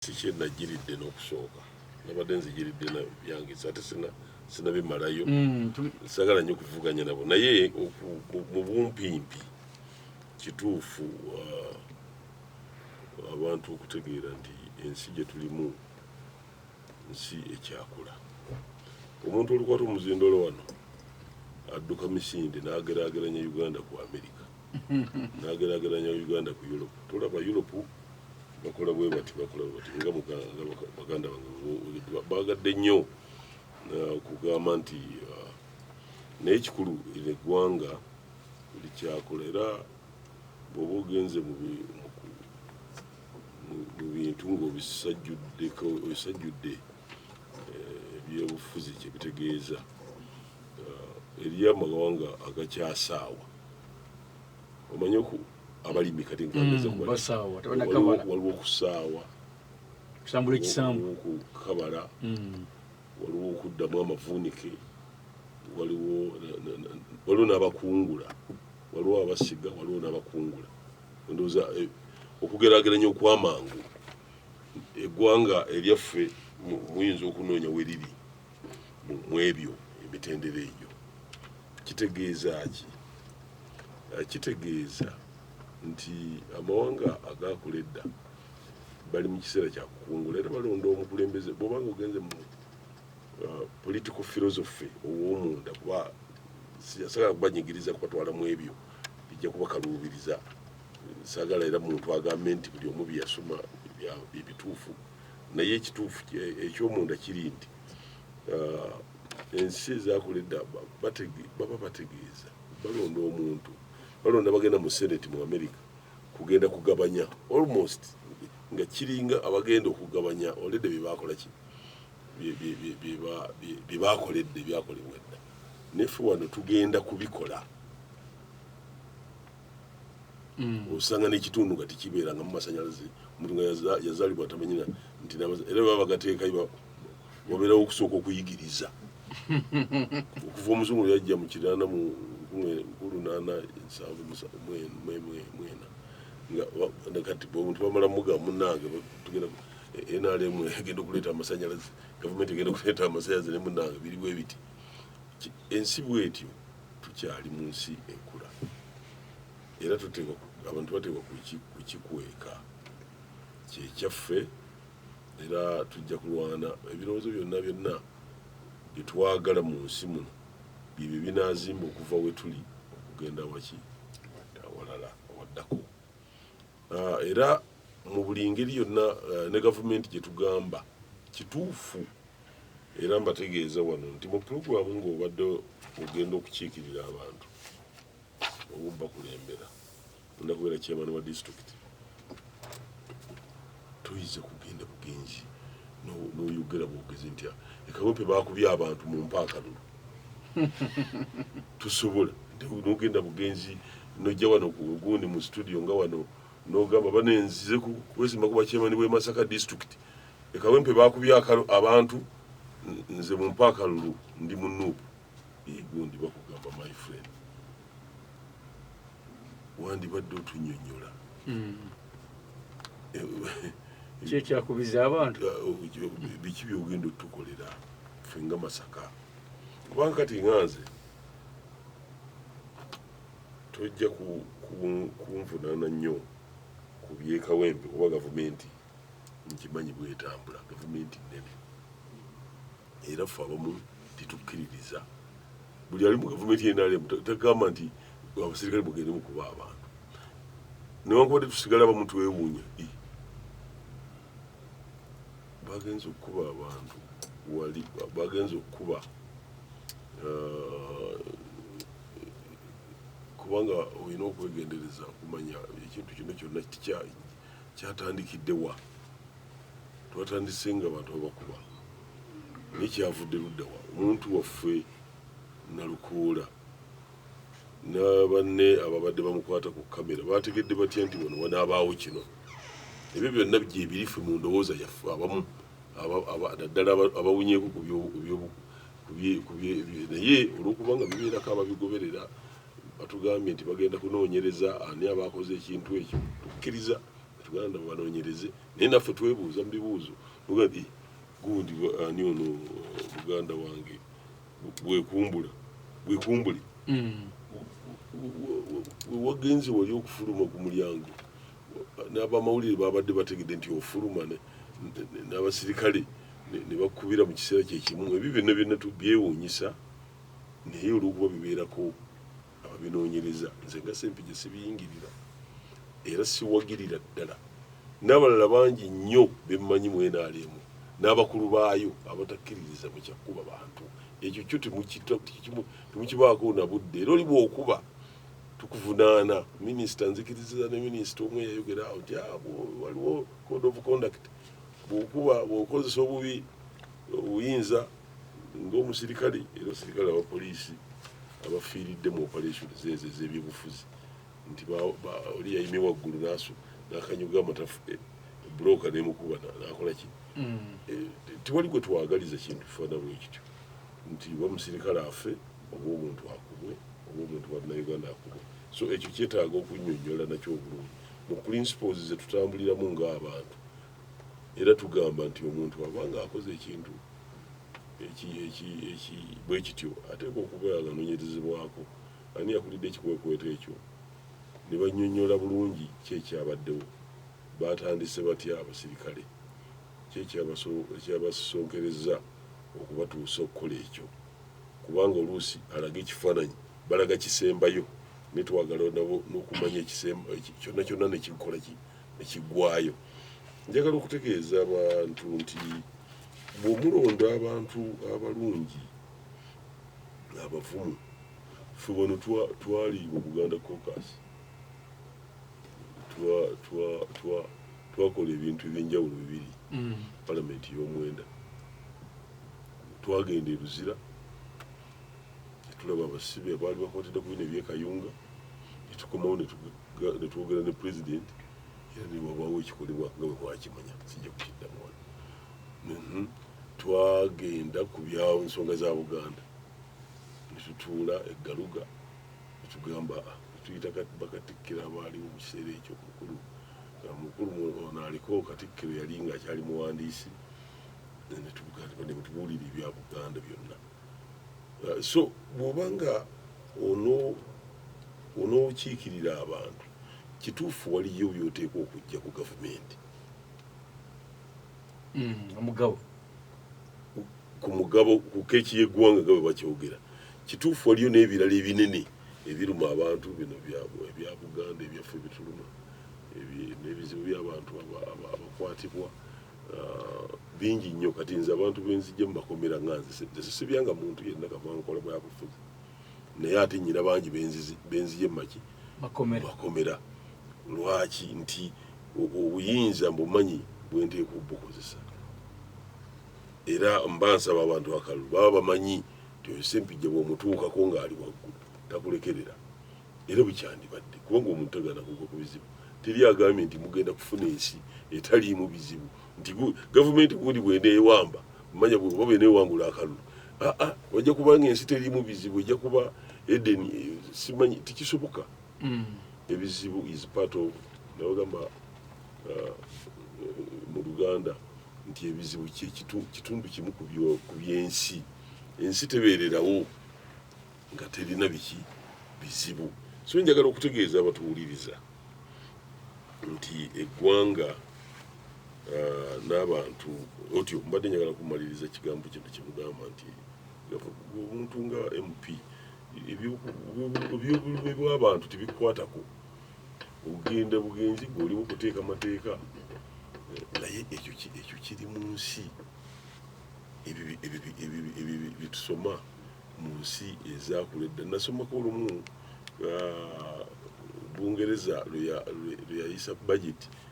Si kye najjiridde n'okusooka, nabadde nzijiridde na byange, ate sinabimalayo. Sagala nnyo kuvuganya nabo, naye mu bumpimpi kituufu, abantu okutegeera nti ensi gye tulimu nsi ekyakula. Omuntu olukwata omuzindolo wano adduka misinde n'ageraageranya Uganda ku America, n'ageraageranya Uganda ku Europe. Tolaba Europe bakola bwe bati, bakola bwe bati, nga baganda bange bagadde nnyo okugamba nti naye ekikulu eggwanga likyakola. Era bw'oba ogenze mu bintu ng'obisajjuddeko, obisajjudde ebyobufuzi, kyebitegeeza eriyo amawanga agakyasaawa. Omanyi abalimi kati nkageza Basaawa, tebanakabala. Waliwo okusaawa, kusambula ekisambu, waliwo okukabala, waliwo okuddamu amavuunike, waliwo n'abakungula, waliwo abasiga, waliwo n'abakungula. Ndowooza okugeraageranya okw'amangu, eggwanga eryaffe muyinza okunoonya we riri mu ebyo emitendera egyo. Kitegeeza ki? Kitegeeza nti amawanga agakula edda bali mu kiseera kya kukungula, era balonda omukulembeze. Bw'obanga ogenze mu political philosophy ow'omunda, kuba sagala kubanyigiriza kubatwala mu ebyo, bijja kubakaluubiriza. Sagala era muntu agambe nti buli omu byeyasoma bye bituufu, naye ekituufu ekyomunda kiri nti ensi ezakula edda baba bategeeza balonda omuntu, balonda bagenda mu Senate mu America kugenda kugabanya, almost nga kiringa abagenda okugabanya already byebakola ki, bye bakoledde, byakolebwa edda. Neffe wano tugenda kubikola. Osanga n'ekitundu nga tekibeeranga mu masanyalaze, omuntu nga yazaalibwa tamanyina nti era baba bagateekayo, wabeerawo okusooka okuyigiriza. Okuva omuzungu lwe yajja mu 1879 nga kati omuntu bamala muga, munange tugenda NRM egenda okuleeta amasanyalaze, gavumenti egenda okuleeta amasanyalaze, ne munange biri bwe biti. Ensi bwetyo, tukyali mu nsi ekula, era tuteekwa, abantu bateekwa kukikweka kyekyaffe. Era tujja kulwana ebirowoozo byonna byonna byetwagala mu nsi muno, byebyo binaazimba okuva we tuli okugenda waki awalala awaddako. Era mu buli ngeri yonna, ne gavumenti gye tugamba kituufu. Era mbategeeza wano nti mu pulogulaamu ng'obadde ogenda okukiikirira abantu oba bakulembera, ogenda kubeera chairman wa district, toyinza kugenda bugenzi n'oyogera bwogezi nti ekawempe bakubye abantu, mu mpa akalulu. Tusobola nogenda bugenzi nojja wano ku gundi mu studio nga wano nogamba, banenzize kwesimba ku bachairman bwe Masaka District, ekawempe bakubye abantu, nze mumpa akalulu, ndi mu NUP. Gundi bakugamba, "My friend, wandibadde otunyonyola." Kyekyakubiza abantu. Biki byogenda otukolera ffe nga Masaka? Kubanga kati nga nze tojja kunvunaana nnyo ku byekawempe, kuba gavumenti nkimanyi bwetambula, gavumenti nnene, era ffe abamu tetukkiririza buli ali mu gavumenti yenalemu tagamba nti abasirikale mugende mukuba abantu. Newankubadde tusigala abamu twewuunya, bagenza okukuba abantu wali, bagenza okukuba, kubanga olina okwegendereza okumanya ekintu kino kyonna kyatandikiddewa. Twatandise nga abantu babakuba, naye kyavudde luddawa? Omuntu waffe Nalukoola n'abanne ababadde bamukwata ku kamera bategedde batya nti wano wanaabaawo kino? Ebyo byonna gyebirife mu ndowooza yaffe abamu, naddala abawunyeeko naye olwokubanga bibeerako ababigoberera, batugambye nti bagenda kunoonyereza ani abakoze ekintu ekyo. Tukkiriza. Tuganda banoonyereze, naye naffe twebuuza mu bibuuzo nuga nti gundi ani ono muganda wange bwekumbula bwekumbule. Wagenze wali okufuluma ku mulyango, n'abamawulire babadde bategedde nti ofuluma, n'abasirikale ne bakubira mu kiseera kyekimu. Ebyo byonna byonna byewuunyisa, naye olwokuba bibeerako ababinoonyereza, nze nga Sempijja sibiyingirira era siwagirira ddala. N'abalala bangi nnyo bemmanyi mu NRM n'abakulu baayo abatakkiririza mu kyakkuba bantu. Ekyo kyo temukibaako na budde, era oli bw'okuba tukuvunaana. Minisita, nzikiriza ne minisita omu yayogera awo nti, "Ah, waliwo code of conduct, bw'okuba bw'okozesa obubi obuyinza ng'omusirikale." Era abasirikale abapoliisi abafiiridde mu operation zeezo ez'ebyobufuzi nti oli yayimye waggulu n'akanyuga amatafu, buloka nemukuba n'akola ki. Tewali gwe twagaliza kintu kifaana bwe kityo, nti oba musirikale afe, oba omuntu akubwe, oba omuntu bannayuganda akubwe. So ekyo kyetaaga okunnyonnyola nakyo obulungi mu principles ze tutambuliramu ng'abantu. Era tugamba nti omuntu abanga akoze ekintu bwe kityo, ateekwa okubeera nga anoonyerezebwako ani yakulidde ekikwekweto ekyo, ne bannyonnyola bulungi ki ekyabaddewo, batandise batya abasirikale, ki ekyabasonkereza okubatuusa okukola ekyo, kubanga oluusi alaga ekifaananyi balaga kisembayo, naye twagala nabo n'okumanya kyonna kyonna nekikola ki nekiggwayo. Njagala okutegeeza abantu nti bw'omulonda abantu abalungi abavumu, ffe wano twali mu Buganda Caucus, twakola ebintu ebyenjawulo bibiri. Palamenti y'omwenda twagenda e Luzira, netulaba abasibe abaali bakwatidde ku bino ebyekayunga, netukomawo netwogera ne pulezidenti, era newabaawo ekikolebwa nga bwe mwakimanya, sijja kukiddamu wano. Twagenda ku bya nsonga za Buganda, netutuula eggaluga, netugamba, "Ah," netuyita bakatikkiro abaaliwo mu kiseera ekyo, mukulu mukulu ono aliko katikkiro yali nga akyali muwandiisi, netubuulira ebya Buganda byonna. So bw'obanga onookiikirira abantu, kituufu waliyo byoteekwa okujja ku gavumenti. Omugabo. Ku mugabo, ku keeki y'eggwanga nga bwe bakyogera. Kituufu waliyo n'ebirala ebinene ebiruma abantu, bino ebya Buganda ebyaffe bituluma, n'ebizibu by'abantu abakwatibwa, bingi nnyo. Kati nze abantu benzijja mu makomera nga nze nze sisibyanga muntu yenna kava nkola bwabufuzi, naye ate nyina bangi benzije mu maki makomera. Makomera. Lwaki? Nti obuyinza mbumanyi bwenteeka obukozesa, era mba nsaba abantu akalulu baba bamanyi nti oyo Sempijja bw'omutuukako ng'ali waggulu takulekerera, era bwekyandibadde, kubanga omuntu tagana kugwa ku bizibu. Teri agambye nti mugenda kufuna ensi etaliimu bizibu, nti gavumenti gundi bweneewamba manya bweba bweneewangula akalulu, aa wajja kubanga ensi teriimu bizibu, ejja kuba Eden. Simanyi, tekisoboka. Ebizibu is part of, nabagamba mu Luganda nti ebizibu kitundu kimu ku byensi. Ensi tebeererawo nga terina biki bizibu. So njagala okutegeeza abatuwuliriza nti eggwanga n'abantu otyo, mbadde njagala kumaliriza kigambo kino kyemugamba nti omuntu nga MP ebyobulumi bw'abantu tebikwatako, ogenda bugenzi gwe olimu kuteeka mateeka. Naye ekyo kiri mu nsi, ebyo byetusoma mu nsi ezakula edda. Nasomako olumu, Bungereza lwe yayisa budget.